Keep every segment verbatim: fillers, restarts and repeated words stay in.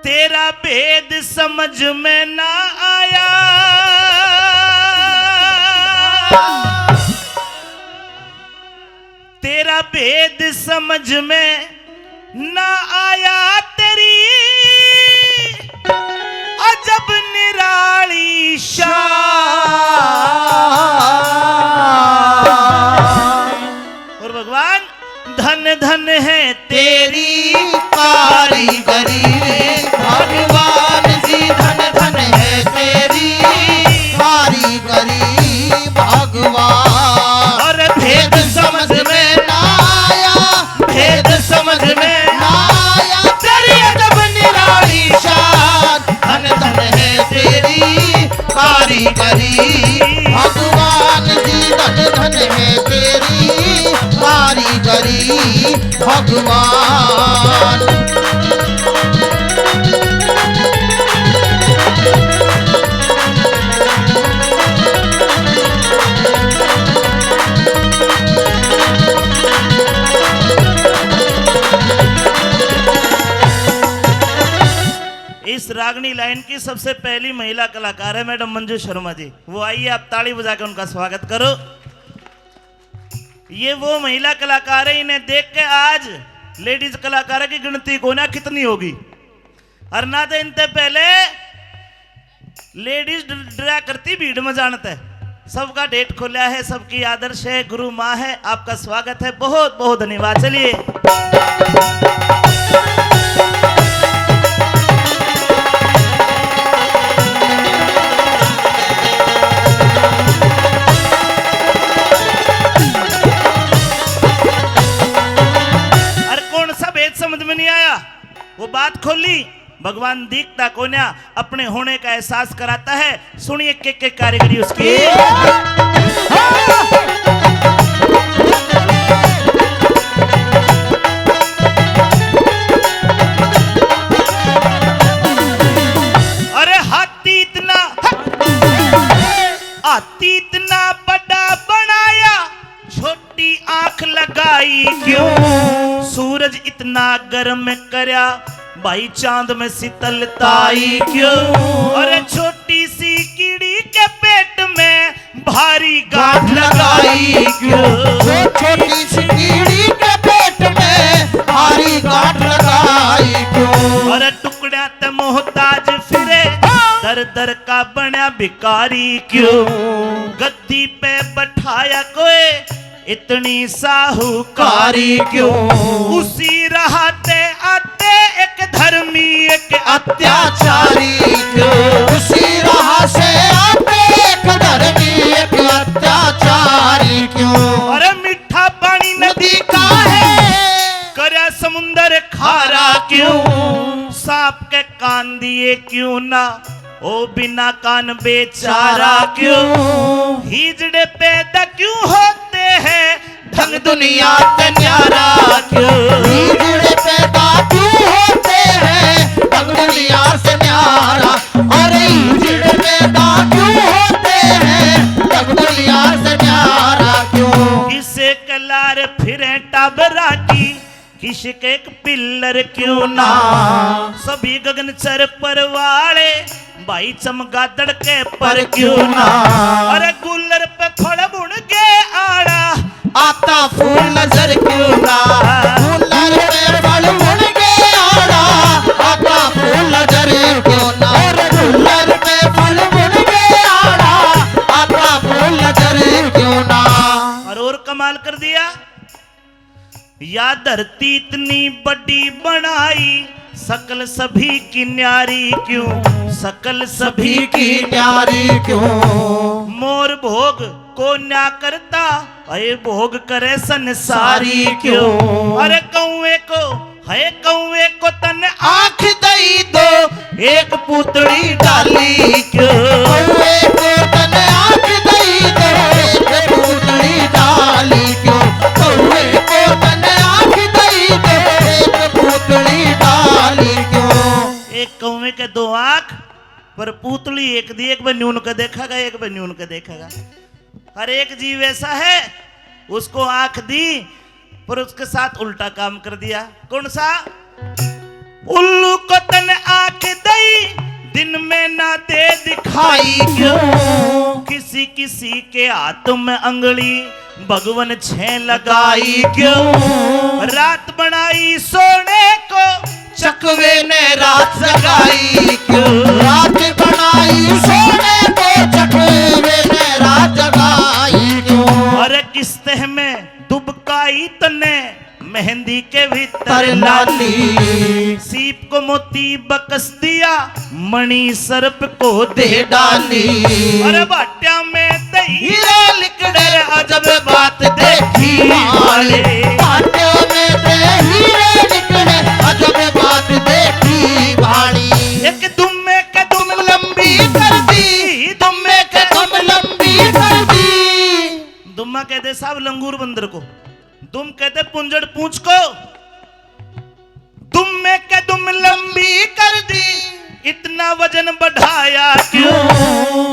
तेरा भेद समझ में ना आया, तेरा भेद समझ में ना आया, तेरी अजब निराली शान। और भगवान, धन धन है तेरी कारीगरी, भगवान जी, धन धन है तेरी कारीगरी, भगवान। और भेद समझ में ना आया, भेद समझ में ना आया, तेरी अजब निराली शान। धन धन है तेरी कारीगरी, भगवान जी, धन धन है तेरी कारीगरी, भगवान। इस रागनी लाइन की सबसे पहली महिला कलाकार है मैडम मंजू शर्मा जी। वो आई है, आप ताली बजा के उनका स्वागत करो। ये वो महिला कलाकार है, इन्हें देख के आज लेडीज कलाकारों की गिनती कोन्या कितनी होगी। और ना तो इनते पहले लेडीज ड-, डरा करती भीड़ में जानते। सबका डेट खोलिया है, सबकी आदर्श है, गुरु माँ है। आपका स्वागत है, बहुत बहुत धन्यवाद। चलिए। अरे कौन सा भेद समझ में नहीं आया? वो बात खोली, भगवान दिखता कोन्या, अपने होने का एहसास कराता है। सुनिए के के कारीगरी उसकी। अरे हाथी इतना, हाथी इतना बड़ा बनाया, छोटी आंख लगाई क्यों? सूरज इतना गर्म करया, भाई चांद में शीतलता आई क्यों? अरे छोटी सी कीड़ी के पेट में भारी गांठ लगाई क्यों? वो छोटी सी कीड़ी के पेट में भारी गांठ लगाई क्यों? अरे टुकड़ा ते मोहताज फिरे, हाँ। दर दर का बण्या भिखारी क्यों? गद्दी पे बैठाया कोई इतनी साहूकारी क्यों? उसी राह ते आते एक धर्मी, एक अत्याचारी क्यों? उसी राह से आते एक धर्मी, एक अत्याचारी क्यों? अरे मीठा पानी नदी का है, करया समुंदर खारा क्यों? सांप के कान दिए क्यों ना, ओ बिना कान बेचारा क्यों? हिजड़े पैदा क्यों होते हैं, ढंग दुनिया ते न्यारा क्यों? हिजड़े पैदा क्यों होते हैं, ढंग दुनिया से न्यारा? अरे हिजड़े पैदा क्यों होते हैं, ढंग दुनिया से न्यारा क्यों? किसे कलार फिरे टाबरा की, किसी के एक पिल्लर क्यों ना, सभी गगन चर पर वाले, भाई चमगादड़ के पर क्यों ना। अरे गुल्लर पे फल बुन के आड़ा, आता फूल नजर क्यों ना। गुल्लर पे फल बुन के आड़ा, आता फूल नजर क्यों ना। अरे गुल्लर पे फल बुन के आड़ा, आता फूल नजर क्यों ना। और, और कमाल कर दिया। या धरती इतनी बड़ी बनाई, सकल सभी की न्यारी क्यों, सकल सभी की न्यारी क्यों? मोर भोग को न्या करता, अरे भोग करे संसारी क्यों? अरे कौए को, है कौए को तन आंख दई दो, एक पूतड़ी डाली क्यों? कौए को तन आंख दई दो, एक पूतड़ी डाली क्यों? कौए को तन आंख दई दो, एक पूतड़ी डाली क्यों? एक कौए के दो आंख, पर पूतड़ी एक दी, एक बे न्यून के देखेगा, एक बे न्यून के देखेगा। हर एक जीव ऐसा है, उसको आंख दी, पर उसके साथ उल्टा काम कर दिया। कौन सा? उल्लू को तन आंख किसी के हाथ में अंगली भगवन छे लगाई क्यों? रात बनाई सोने को चकवे ने रात जगाई क्यों? रात बनाई सोने को चकवे ने रात जगाई क्यों? अरे किस तह में दुबकाई तन्ने मेहंदी के भीतर लाली। सीप को मोती बकस दिया, मणि सर्प को दे डाली। अरे भाट्या में ते हीरे लिकड़े, अजब बात देखी भाले। भाट्या में ते हीरे लिकड़े, अजब बात देखी भाली। एक दुम्मे के दुम लंबी कर दी, दुम्मे के दुम लंबी कर दी। दुम्मा कहते साहब लंगूर बंदर को, दुम कहते पुंजड़ पूंछ को। दुम्मे के दुम लंबी कर दी, इतना वजन बढ़ाया क्यों?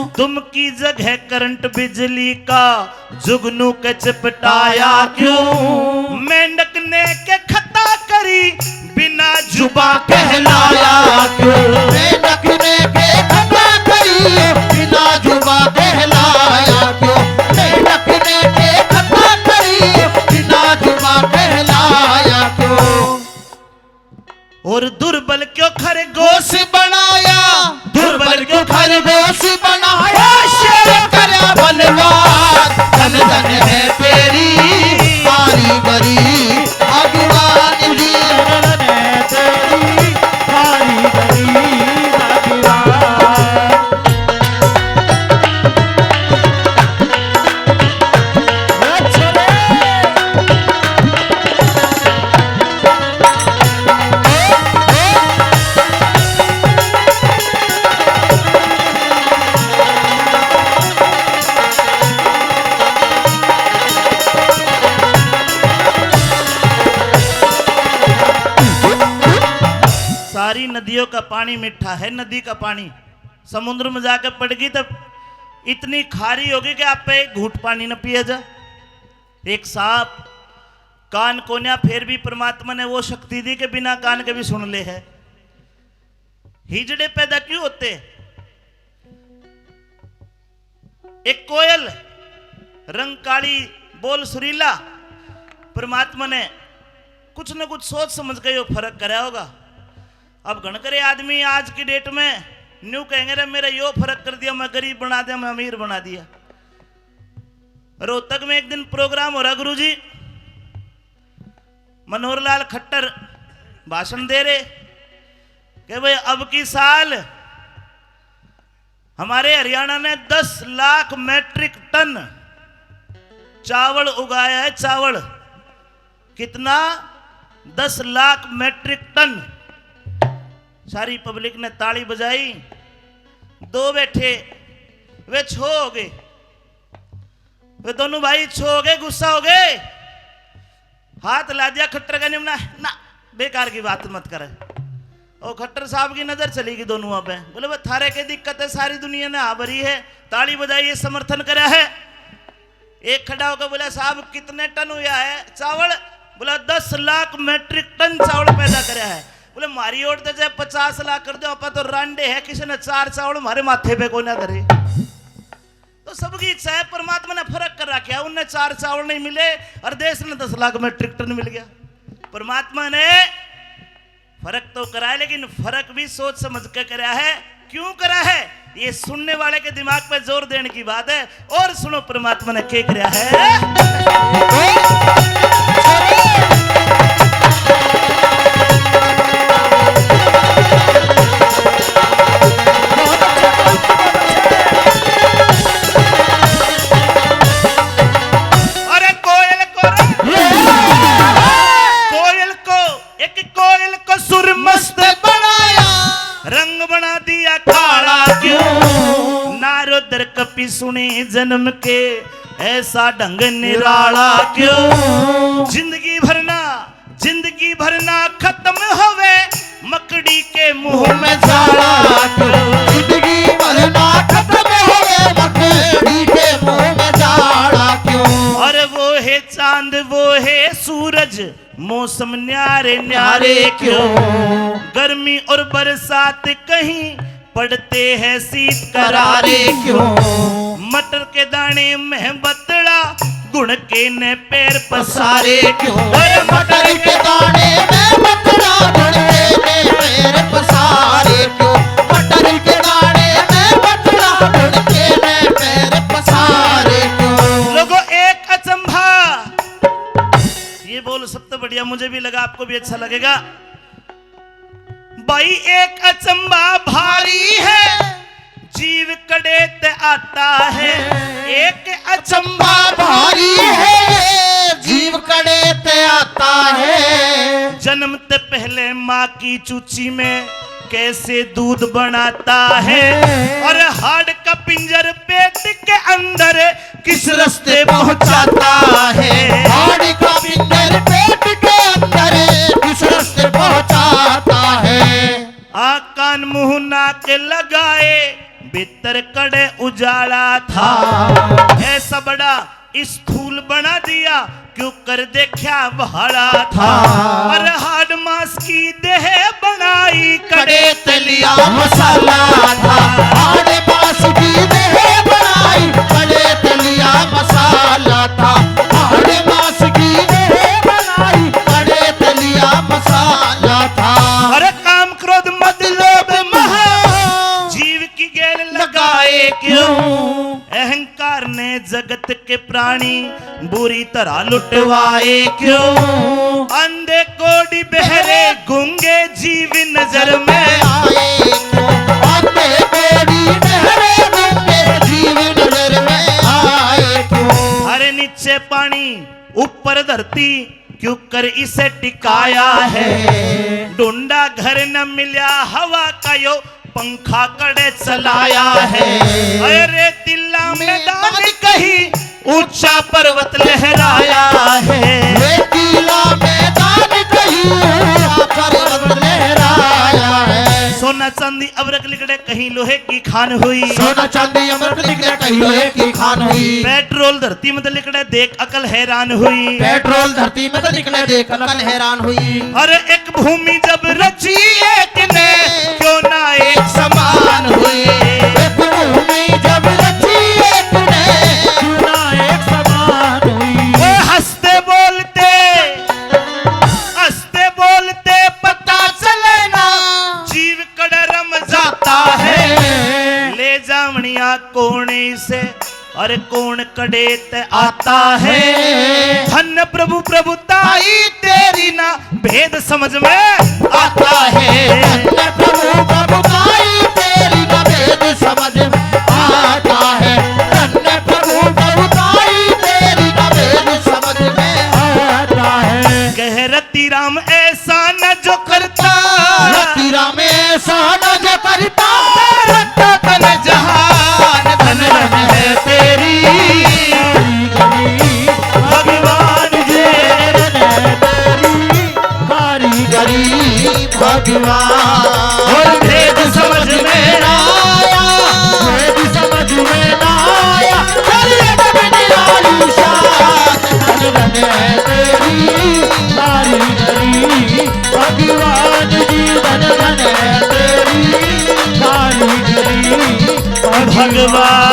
दुम की जगह करंट बिजली का जुगनू के चिपटाया क्यों? मेंढक ने के खता करी, बिना जुबा कहलाया क्यों? मेंढक ने के खता करी, बिना जुबा कहलाया क्यों? मेंढक ने के खता करी, बिना जुबा कहलाया क्यों? और दुर्बल क्यों खरगोश बनाया, दुर्बल क्यों खरगोश बनाया? शेर करया बनवास, धन धन है तेरी कारीगरी भगवान जी। धन धन है तेरी कारीगरी भगवान। सारी नदियों का पानी मीठा है, नदी का पानी समुद्र में जाके पड़गी तो इतनी खारी होगी कि आप पे एक घूंट पानी न पिया जा। एक सांप कान कोन्या, फिर भी परमात्मा ने वो शक्ति दी कि बिना कान के भी सुन ले है। हिजड़े पैदा क्यों होते? एक कोयल, रंग काली, बोल सुरीला। परमात्मा ने कुछ न कुछ सोच समझ के यो फर्क करया होगा। अब घणकरे आदमी आज की डेट में न्यू कहेंगे, रे मेरा यो फर्क कर दिया, मैं गरीब बना दिया, मैं अमीर बना दिया। रोहतक में एक दिन प्रोग्राम हो रहा गुरुजी, मनोहर लाल खट्टर भाषण दे रहे कि भाई अब की साल हमारे हरियाणा ने दस लाख मीट्रिक टन चावल उगाया है, चावल। कितना? दस लाख मीट्रिक टन। सारी पब्लिक ने ताली बजाई। दो बैठे, वे छो हो गए। वे दोनों भाई छो हो गए, गुस्सा हो गए, हाथ ला दिया खट्टर का निमना। ना, बेकार की बात मत कर। ओ खट्टर साहब की नजर चली गई दोनों पे। बोले, "वो थारे के दिक्कत है, सारी दुनिया ने हाँ भरी है, ताली बजाई है, समर्थन करा है।" एक खड़ा होकर बोला, "साहब, कितने टन हुआ है चावल?" बोला, "दस लाख मीट्रिक टन चावल पैदा करा है।" बोले, "म्हारी ओर तो चाहे पचास लाख कर दो, आपा तो रांडे है, किसी ने चार चावल हमारे माथे पे कोई ना धरे।" तो सबकी इच्छा है, परमात्मा ने फर्क कर रखा है, उन्हें चार चावल नहीं मिले और देश ने दस लाख मीट्रिक टन मिल गया। परमात्मा ने फर्क तो करा है, लेकिन फर्क भी सोच समझ के करा है। क्यों करा है, ये सुनने वाले के दिमाग पे जोर देने की बात है। और सुनो, परमात्मा ने के करा है। अरे कोयल को रे, कोयल को, एक कोयल को सुर मस्त बनाया, रंग बना दिया काला क्यों? नारद और कपि सुने जन्म के ऐसा ढंग निराला क्यों? जिंदगी भर ना, जिंदगी भर ना खत्म होवे मकड़ी के मुंह में जाला क्यों? जिंदगी भर ना खत्म होवे मकड़ी के मुंह में जाला क्यों? अरे वो है चांद, वो है सूरज, मौसम न्यारे न्यारे क्यों? गर्मी और बरसात कहीं पड़ते हैं शीत करारे क्यों? मटर के दाने में बतड़ा, गुण के ने पैर पसारे क्यों? अरे मटर के दाने में बतड़ा, गुण के ने पैर पसारे क्यों? मटर के दाने में बतड़ा, गुण के ने पैर पसारे क्यों? लोगों, एक अचंभा, ये बोल सबसे बढ़िया, मुझे भी लगा आपको भी अच्छा लगेगा। भाई, एक अचंभा भारी है, जीव कड़े ते आता है। एक अचंभा भारी है, जीव कड़े ते आता है। जन्म ते पहले माँ की चूची में कैसे दूध बनाता है, और हाड़ का पिंजर पेट के अंदर किस रास्ते पहुंचाता है। हाड़ का पिंजर पेट के अंदर किस रास्ते पहुंचाता है। आ कान मुंह नाक लगाए, भीतर कड़े उजाला था। ऐसा बड़ा स्थूल बना दिया, क्यों कर देखा भाला था। हाँ। और हाड़ मांस की देह बनाई, कड़े ते लिया मसाला था। हाड़ मांस की देह बनाई, कड़े ते लिया मसाला था। हाड़ मांस की देह बनाई, कड़े ते लिया मसाला था। अरे काम क्रोध मद लोभ मोह, जीव की गेल लगाए क्यों? अहंकार ने जगत के प्राणी बुरी तरह लुटवाए क्यों? अंधे कोढ़ी बहरे गूंगे जीव नजर में आए क्यों? अंधे कोढ़ी बहरे गूंगे जीव नजर में आए क्यों? अरे नीचे पानी ऊपर धरती, क्यों कर इसे टिकाया है? ढूंढा घर न मिल्या हवा का यो, पंखा कड़े चलाया है। अरे रेतीला मैदान कहीं ऊंचा पर्वत लहराया है। रेतीला मैदान कहीं ऊंचा पर्वत लहराया है। सोना चांदी अबरक लिकड़े, कहीं लोहे की खान हुई। सोना चांदी अबरक लिकड़े, कहीं लोहे की खान हुई। पेट्रोल धरती में तो लिकड़े, देख अकल हैरान हुई। पेट्रोल धरती में तो लिकड़े, देख अकल हैरान हुई। अरे एक भूमि जब रची एक ने, क्यों ना एक समान हुई। एक भूमि जब रची एक ने, क्यों ना एक समान हुई। ओ हंसते बोलते, हंसते बोलते पता चले ना, जीव कड़े रम जाता है। ले जावणिया कौन इसे, अरे कौन कड़े ते आता है। धन्य प्रभु प्रभुताई तेरी ना, भेद समझ में आता है। धन्य प्रभु प्रभुताई तेरी ना, भेद समझ में आता है। धन्य प्रभु प्रभुताई तेरी ना, भेद समझ में आता है। कह रति राम ऐसा न जो करता। रति राम ऐसा न जो करता। रत्ता तन जहान धन रन है तेरी। भगवान जी धन है तेरी। कारीगरी भगवान। और भेद समझ में ना आया। भेद समझ में ना आया। चलिए तो बिन आलू शान। धन धन है तेरी कारीगरी, भगवान जी धन धन है तेरी कारीगरी, भगवान।